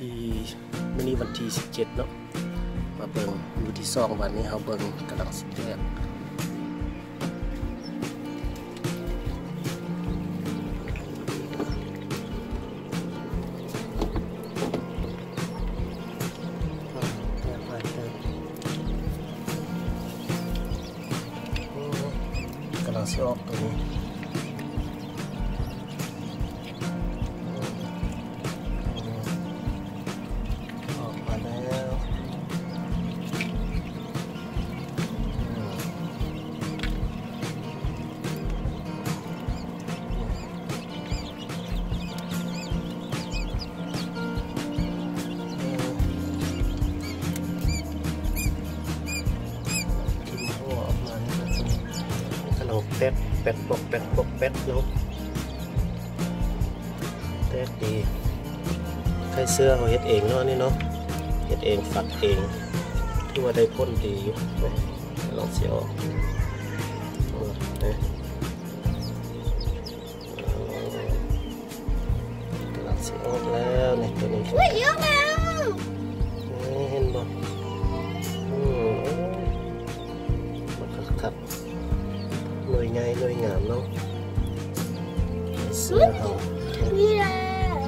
ທີ່ມື້ນີ້ວັນທີສິບເຈັດເນາະ ມາເບິ່ງຢູ່ທີ່ຊ່ອງ ບາດນີ້ເຮົາເບິ່ງກຳລັງຊິແຕກ ແຕກຫຼາຍເຕີບ ໂອ້ ກຳລັງຊິອອກໂຕນີ້. ອອກມາແລ້ວ ກິນຫົວອອກມານີ້ ກຳລັງແຕກແປັດປອກແປັດປອກແປັດເນາະ. ແຕກດີ ໄຂ່ເສືອເຮົາເຮັດເອງເນາະ ອັນນີ້ເນາະ ເຮັດເອງ ຝັກເອງ ຖືວ່າໄດ້ຜົນດີຢູ່. ກຳລັງຊິອອກ ເອີ ກຳລັງຊິອອກແລ້ວນີ້ ໂຕນີ້ ອຸ້ຍ ອອກແລ້ວ ເອີ ເຫັນບໍ່? ອືມ ໂອ້ຍ ບັກຄັກໆ. ໜ່ວຍໃຫຍ່ໜ່ວຍງາມເນາະ ເສືອເຮົາ ນີ້ແຫຼະ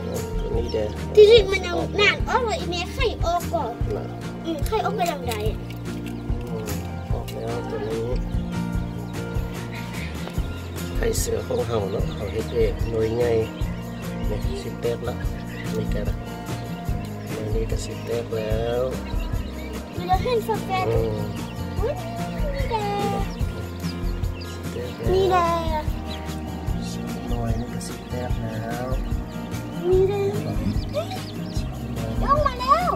ເອີ ໂຕນີ້ເດ້ ທີ່ຈິງມັນຍັງນານອອກເລີຍ ອີແມ່ໄຂ່ອອກບໍ່ ນະ ອືມ ໄຂ່ອອກໄປທາງໃດ ອືມ ອອກແລ້ວໂຕນີ້ ໄຂ່ເສືອຂອງເຮົາເນາະ ເຮົາເຮັດເອງ ໜ່ວຍໃຫຍ່ ນີ້ຊິແຕກລະ ນີ້ກະ ໜ່ວຍນີ້ກະຊິແຕກແລ້ວ. ມີແຕ່ເຫັນແຟບໆ ອືມ ອຸ້ຍ ນີ້ແຫຼະ ນີ້ແຫຼະ ໜ່ວຍນີ້ກະຊິແຕກແລ້ວ ນີ້ແຫຼະ ອອກມາແລ້ວ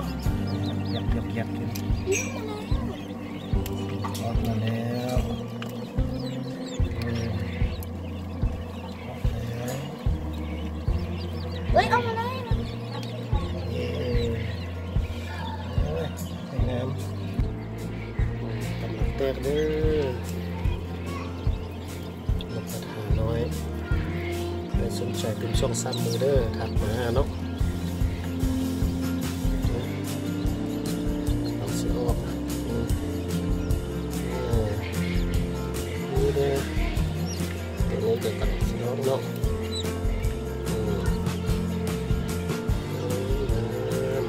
ຍັບໆໆ ອອກມາແລ້ວ ອອກມາແລ້ວ ເອີ ອອກມາແລ້ວ. ເອີຍ ອອກມາເລີຍ ເອີ ເອີຍ ສວຍງາມ ກຳລັງແຕກເດີ ນົກກະທານ້ອຍ ໃຜສົນໃຈເປັນຊ່ອງສາມມືເດີ ທັກມາຫາເນາະ ເອົາຊິອອກ ເອີ ນີ້ເດີ. ໂຕນີ້ກະກຳລັງຊິອອກເນາະ ອືມ ງາມ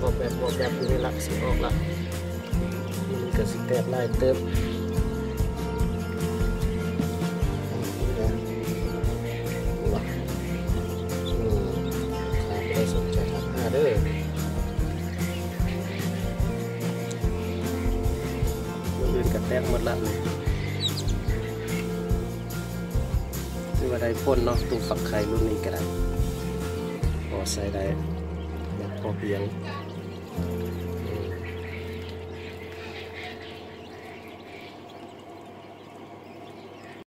ວອບແວບ ວອບແວບຢູ່ນີ້ລະ ຊິອອກລະ ມັນກະຊິແຕກຫຼາຍເຕີບ ອືມ ໃຜສົນໃຈທັກຫາເດີ. ມື້ອື່ນກະແຕກໝົດລະ ຖືວ່າໄດ້ຜົນເນາະ ຕູ້ຟັກໄຂ່ລຸ້ນນີ້ກະໄດ້ ພໍໃຊ້ໄດ້ ແບບພໍພຽງ.